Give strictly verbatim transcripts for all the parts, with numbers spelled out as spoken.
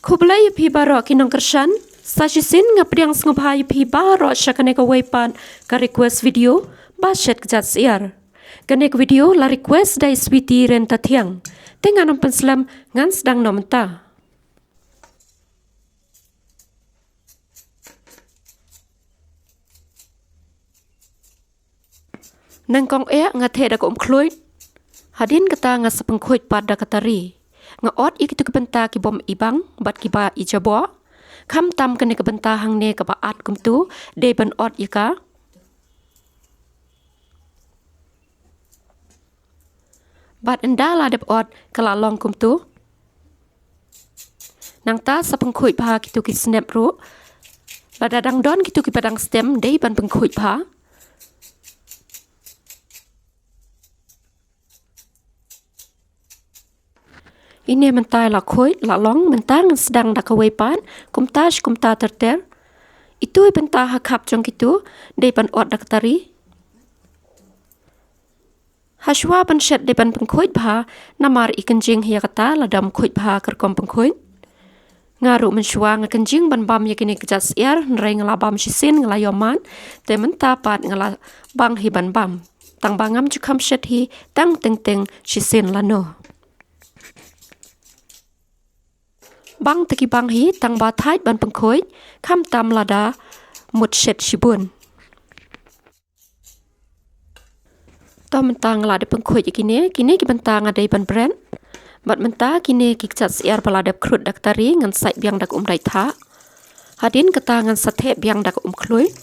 Khublei ïa phi baroh ki nongkyrshan. Sa shisien nga pdiang sngewbha ïa phi baroh sha kane kawei pat ka request video ba shet kjat syiar. Kane ka video la request da i Sweety Ryntathiang. Te ngan ym pynslem, ngan sdang noh mynta. Nyngkong eh nga theh da ka umkhluit. Hadien kata nga sa pynkhuid pat da ka tari. Nga ot ïa kito ki bynta ki bym ibang bad kiba ijaboh. Khamtam kane ka bynta hangne kaba at kumto, dei ban ot ïa ka. Bad ynda la dep ot ka la long kumto. Nangta sa pynkhuid bha kito ki snep ruh. Lada dang don kito kiba dang stem, dei ban pynkhuid bha. Ine mynta la khuid la long, mynta ngan sdang da kawei pat, kumta shi kumta ter ter. Ito i bynta ha khap jong kito, dei ban ot da ka tari. Hashwa ban shet dei ban pynkhuid bha, namar i kynjing hi ïa kata lada ym khuid bha ka rukom pynkhuid. Nga ruh mynshuwa nga kynjing ban bam ïa kine kjat syiar, hynrei nga la bam shisien nga la ïoh mad, te mynta pat nga la bang hi ban bam. Tang ba ngam ju kham shet hi, tang teng teng shisien lano. Bang te ki bang hi, tang ba thait ban pynkhuid, khamtam lada mut shet shibun. To mynta nga la dep pynkhuid ïa kine, kine ki bynta nga dei ban bret. Bad mynta kine ki kjat syiar ba la dep khrut da ka tari ngan sait biang da ka um dait thah. Hadien kata ngan sa theh biang da ka umkhluit.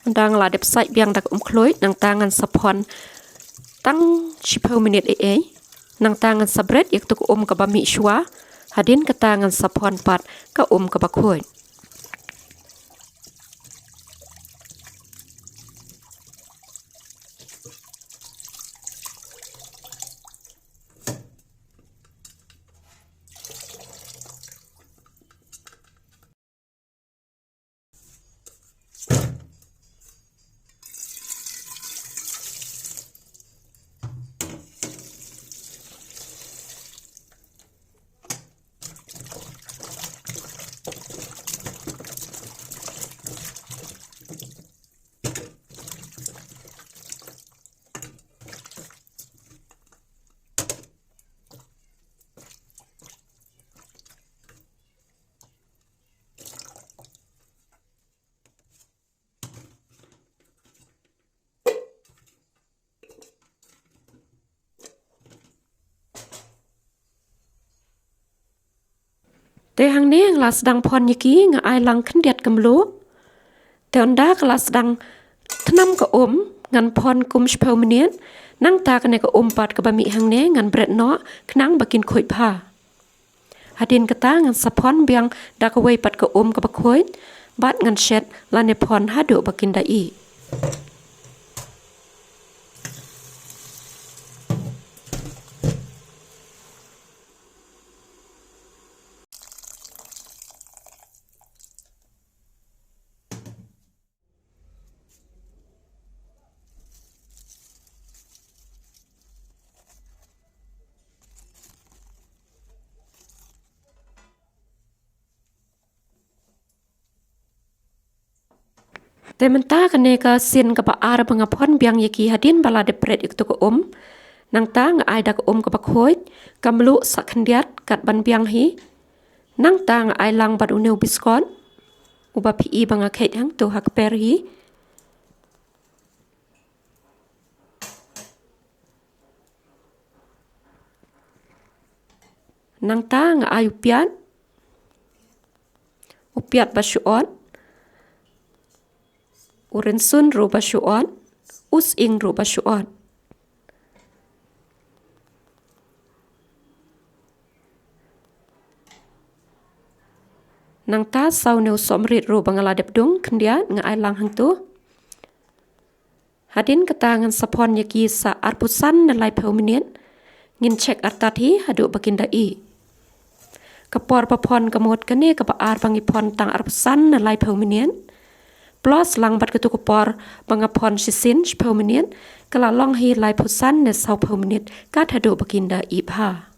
Ynda nga la dep sait biang da ka umkhluit, nangta ngan sa phon tang shiphew minit ei ei. Nangta ngan sa bret ïa kato ka um kaba mih shuwa. Hadien kata ngan sa phon pat ka um kaba khuid. Te hangne nga la sdang phon ïa ki, nga ai lang khyndiat ka mluh. Te ynda ka la sdang tnam ka um, ngan phon kum shiphew minit. Nangta kane ka um pat kaba mih hangne ngan bret noh, khnang ba kin khuid bha. Hadien kata ngan sa phon biang da kawei pat ka um kaba khuid, bad ngan shet lane phon haduh ba kin da ih. Te mynta kane ka sien kaba ar ba nga phon biang ïa ki hadien ba la dep bret ïa kato ka um. Nangta nga ai da ka um kaba khuid, ka mluh sa khyndiat kat ban biang hi. Nangta nga ai lang bad une u biskot uba phi i ba nga kheit hangto ha kper hi. Nangta nga ai u piat, u piat ba shu ot, u rynsun ruh ba shu ot, u sying ruh ba shu ot. Nangta sa une u sohmrit ruh ba nga la dep dung khyndiat nga ai lang hangto. Hadien kata ngan sa phon ïa ki sa arphew san ne laiphew minit. Ngin check artat hi haduh ba kin da ih. Ka por ba phon ka mut kane kaba ar ba ngi phon tang arphew san ne laiphew minit. Plus lang bad kato ka por ba nga phon shisien shiphew minit, ka la long hi laiphew san ne sawphew minit kat haduh ba kin da ih bha.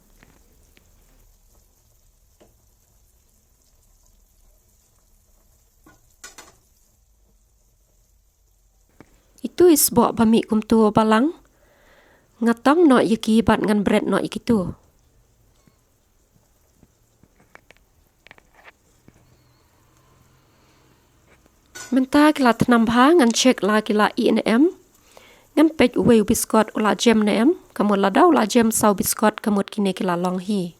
Tu i sboh ba mih kumtu balang. Nga tong noh ïa ki bad ngan bret noh ïa kitu. Mynta ki la thnam bha, ngan check la ki la ih ne em. Ngan peit uwei u biskot u la jem ne em. Ka mut lada u la jem saw biskot ka mut kine ki la long hi.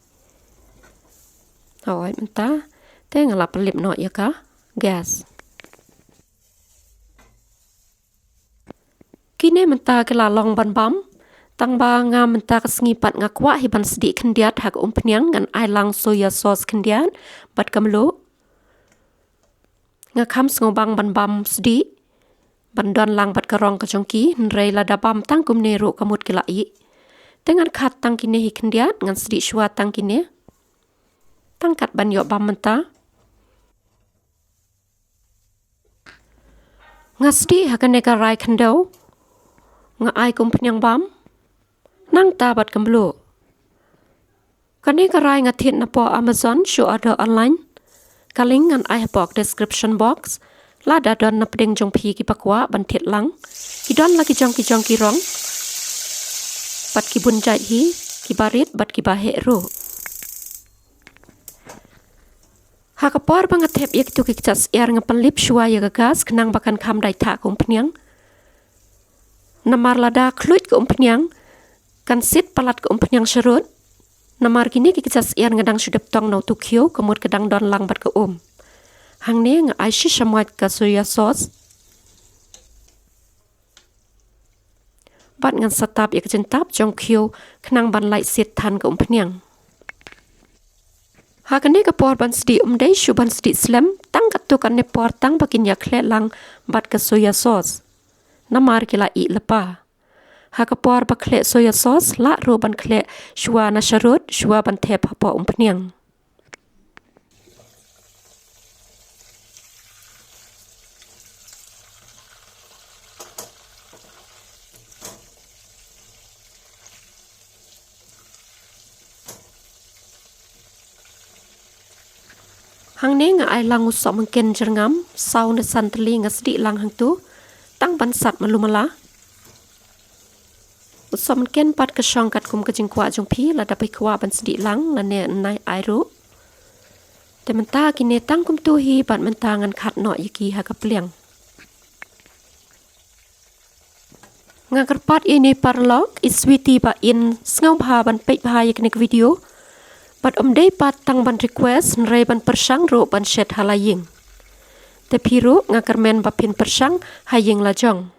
Hooid mynta. Te nga la pynlip noh ïa ka gas. Kine mynta ki la long ban bam. Tang ba nga mynta ka sngi pat nga kwah hi ban sdieh khyndiat ha ka umphniang, ngan ai lang soya sauce khyndiat bad ka mluh. Nga kham sngewbang ban bam sdieh ban don lang bad ka rong ka jong ki, hynrei lada bam tang kumne ruh ka mut ki la ih. Te ngan khat tang kine hi khyndiat, ngan sdieh shuwa tang kine. Tang kat ban ïoh bam mynta. Nga sdieh ha kane ka rai khyndew. Nga ai ka umphniang bam. Nangta bad ka mluh. Kane ka rai nga thied napoh Amazon, shu order online. Ka link ngan ai hapoh description box. Lada don na pdeng jong phi kiba kwah ban thied lang, ki don la ki jong ki jong ki rong. Bad ki bun jait hi, kiba rit bad kiba heh ruh. Ha ka por ba nga thep ïa kitu ki kjat syiar nga pynlip shuwa ïa ka gas khnang ba kan kham dai thah ka umphniang. Namar lada khluit ka umphniang kan sit palat ka umphniang sharud. Namar kine ki kjat syiar nga dang shu dep tong na utu khiew ka mut ka dang don lang bad ka um. Hangne nga ai shi shamoit ka soya sauce. Bad ngan sa tap ïa ka jingtap jong khiew khnang ban lait sit than ka umphniang. Ha kane ka por ban sdieh um dei shu ban sdieh slem, tang katto katne por tang ba kin ïa khleh lang bad ka soya sauce. Namar ki la ih lypa. Ha ka por ba khleh soya sauce lah ruh ban khleh shuwa na sharud shuwa ban thep hapoh umphniang. Hangne nga ai lang u sohmynken jyrngam, saw ne san tylli nga sdieh lang hangtu, tang ban sat malu mala. U sohmynken pat ka shong katkum ka jingkwah jong phi, lada phi kwah ban sdieh lang lane nai ai ruh. Te mynta kine tang kumtu hi bad mynta ngan khat noh ïa ki ha ka pliang. Nga kyrpad ïa ine i paralok, i Sweety ba in sngewbha ban peit bha ïa kane ka video. Bad ym dei pat tang ban request, hynrei ban pyrshang ruh ban shet ha la ïing. Te phi ruh nga kyrmen ba phin pyrshang ha ïing la jong.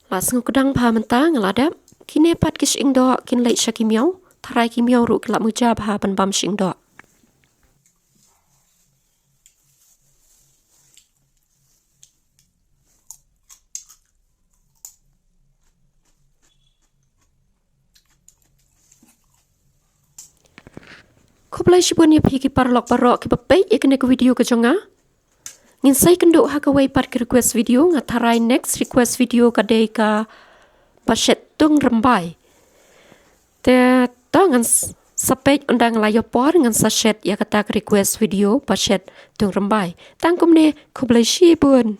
La sngewkdang bha mynta nga la dep. Kine pat ki shyieng doh kin leit sha ki miaw. Tharai ki miaw ruh ki la muja bha ban bam shyieng doh. Khublei shibun ïa phi ki paralok baroh kiba peit ïa kane ka video ka jong nga. Ngin sa ïakynduh ha kawei pat ka request video, nga tharai next request video ka dei kaba shet Tung Rymbai. Te to ngan s-, sa peit ynda nga la ïoh por ngan sa shet ïa kata ka request video ba shet Tung Rymbai. Tang kumne, khublei shibun.